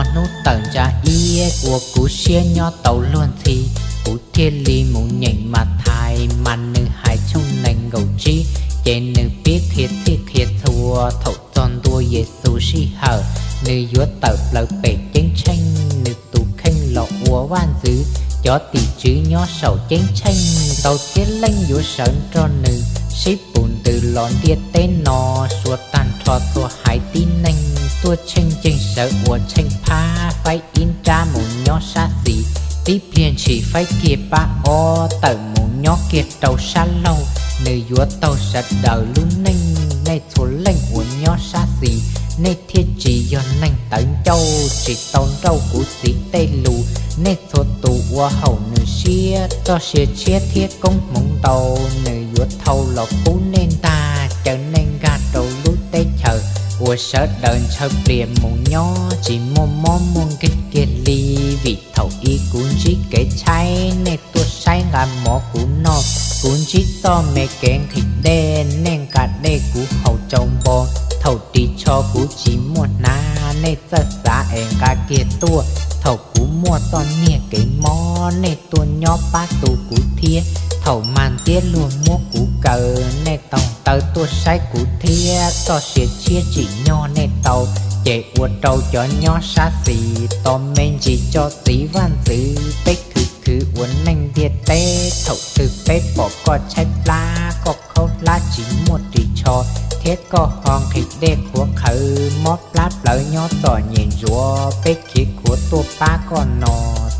Hnub tawm ntsa iab ua kuv siab nyob tau luag ntxhi, kuv thiaj li mus nyeem Mathais mas nws hais tshooj nees nkaum tsib, ces nws pib qhia txhij qhia txhua thaum txog ntua Yexus sij hawm, nws yuav tawm plaws pem ceeb tsheej, nws tus kheej los ua vaj ntxwv, cov tim tswv nyob saum ceeb tsheej ntau txhiab leej yuav sawv nrog nws sib pus ntws los ntiaj teb no, suav tag nrho txhua haiv tib neeg tuaj tsheej nceeg sawv ua tsheej phab faib ib nrab mus nyob sab xis, tib pliag ntshis faib kiag pab ob tawm mus nyob kiag rau sab laug, nws yuav taug sawv daws lub neej. Nej txhua leej uas nyob sab xis, nej thiaj tsis yog neeg tawv ncauj, tsis tau nrauj kuv Txiv tej lus. Nej txhua tus ua haum nws siab, txoj sia tshiab thiab koob hmoov ntau, nws yuav thau los pub nej ntag, caw nej nkag rau lub teb chaws uas sawv daws ntshaw plias mus nyob, tsis muaj mob muaj nkeeg kiag li. Vim thaum i kuv ntsib kev tshaib, nej tuaj saib nqa mov kuv noj, kuv ntsib txoj me kev nqhis dej, nej nqa dej kuv haus tsau npo. Thaum ris tsho kuv tsis muaj hnav, nej txawj xav es nqa kiag tuaj. Thaum kuv muaj txoj niag kev mob, nej tuaj nyob pab tu kuv thiab. Thaum mag ntxiab luag muab kuv kaw, nej taug taw tuaj saib kuv thiab. Txoj sia tshiab tsim nyog nej tau, ces ua rau cov nyob sab xis tos me ntsis tso Txiv Vaj Ntxwv. Peb khwv khwv ua neej ntiaj teb, thaum twg peb pom koj tshaib plab, koj khaub hlab tsis muaj ris tsho, thiab koj ho nqhis dej qhuav qhawv, mob plab plawv nyob txom nyem ntsuav, peb khiav khuav tuaj pab koj no.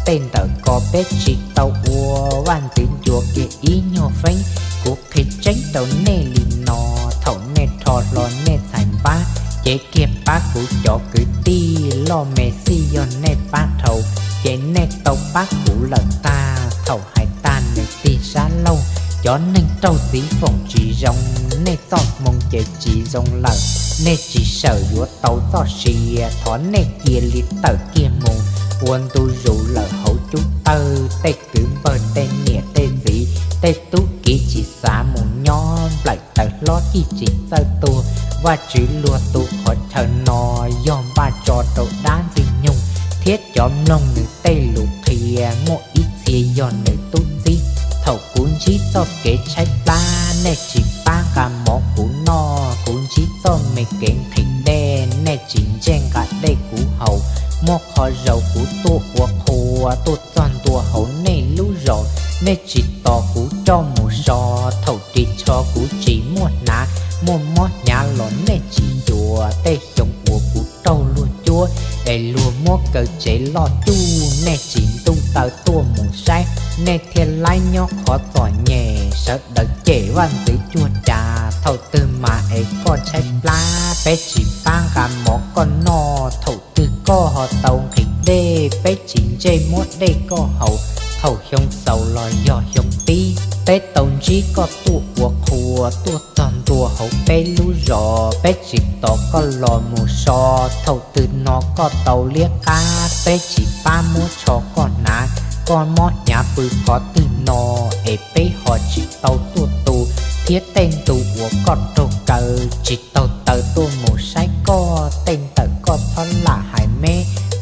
Tej ntawm ko peb tsis tau ua, Vaj Ntxwv ncua kiag ib nyuag feeb. Kuv qhia tseeb rau nej li no, thaum nej rho hlo nej txhais npab, cev kiag pab kuv cov kwv tij, loj me xij yog nej pab dhau, ces nej tau pab kuv lawm ntag. Thaum hais tag nws tig sab laug, cov neeg raug txiv foom tsis zoo, nej txoj hmoo ces tsis zoo lawm, nej tsis sawm yuav tau txoj sia, thov nej cia li tawm kiag mus. Ua ntu zus lawm hauv cub tawg, tej kwv npawg tej niam tej txiv, tej tub kiv tsis xav mus nyob, nplaim taws hlob cij tsis txawj tuag. Vaj Tswv luag tu qhov chaw no, yog npaj tso rau dab ntxwg nyoog thiab cov mloog nws tej lus qhia, muaj ib txhia yog nws tub txib. Thaum kuv ntsib txoj kev tshaib plab, nej tsis pab nqa mov kuv noj, kuv ntsib txoj me kev nqhis dej, nej tsis ntsej nqa dej kuv haus. Muaj qhov zaus kuv tuaj ua qhua, tuaj txog ntua hauv nej lub zos, nej tsis tos kuv coj mus so. Thaum ris tsho kuv tsis muaj hnav, muaj mob hnyav los nej tsis xyuas. Tej xyoo uas kuv raug luag cuab, es luag muab kaw tsev loj cuj, nej tsis ntuj taw tuaj mus saib, nej thiaj laib nyob qhov txom nyem. Sawv daws cem vaj ntxwv cuag cas, thaum twg mas es koj tshaib plab, peb tsis pab nqa mov koj noj. Thaum twg koj ho tau nqhis dej, peb tsis ntsej muab dej koj haus. Thaum xyoo xaus los yog xyoo pib, peb tau ntsib koj tuaj ua qhua, tuaj txog ntua hauv peb lub zos, peb tsis tos koj los mus so. Thaum twg no koj tau liab qab, peb tsis pab muab tsho koj hnav. Koj mob hnyav pw qhov twg no, es peb ho tsis tau tuaj tu, thiab tej ntu uas koj raug kaw, tsis taug taw tuaj mus saib koj. Tej ntawm koj txhob lam hais me,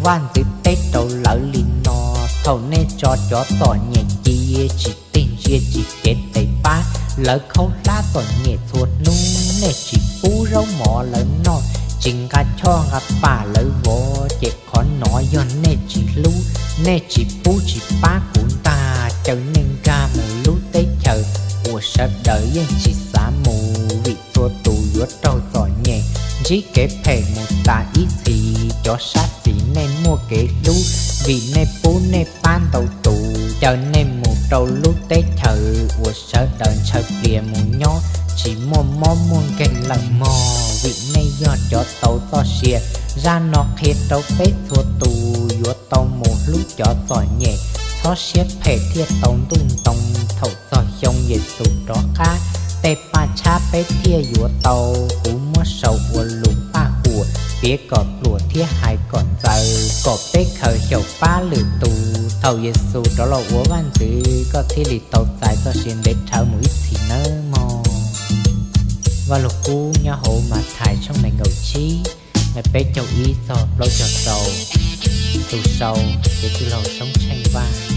vaj ntxwv teb rau lawv li no, thaum nej tso cov txom nyem cia, tsis tig ntsia tsis cev tes pab, lawv khaub hlab txom nyem txhua hnub, nej tsis pub zaub mov lawv noj, tsis nqa choj nqa pam lawv vov, ces qhov no yog nej tsis hlub, nej tsis pub tsis pab kuv ntag. Caw nej nkag mus lub teb chaws uas sawv daws yeej tsis xav mus, vim txhua tus yuav raug txom nyem, ntsib kev phem mus tas ib txhis. Cov sab xis nej muaj kev hlub, vim nej pub nej pab ntau tus, caw nej mus rau lub teb chaws uas sawv daws ntshaw plias mus nyob, tsis muaj mob muaj nkeeg lawm mog, vim nej yog cov tau txoj sia. Zaj no qhia rau peb txhua tus yuav tau mus hlub cov txom nyem, txhob siab phem thiaj tau ntuj ntoo. Thaum txog xyoo Yexus rov qab, tej paj tshab peb thiaj yuav tau. Kuv muab sau ua lus paj huam, piav kom pluam thiab hais kom ntxaws, kom peb khaws xyaum pab lwm tus. Thaum Yexus rov los ua vaj ntxwv, koj thiaj li tau txais txoj sia ntev dhawv mus ib txhis nawb mog. Vaj Lug Kub nyob hauv Mathais tshooj nees nkaum tsib, nqe peb caug ib txog plaub caug rau. Tus sau: Kev tij laug Soob Tsheej Vaj.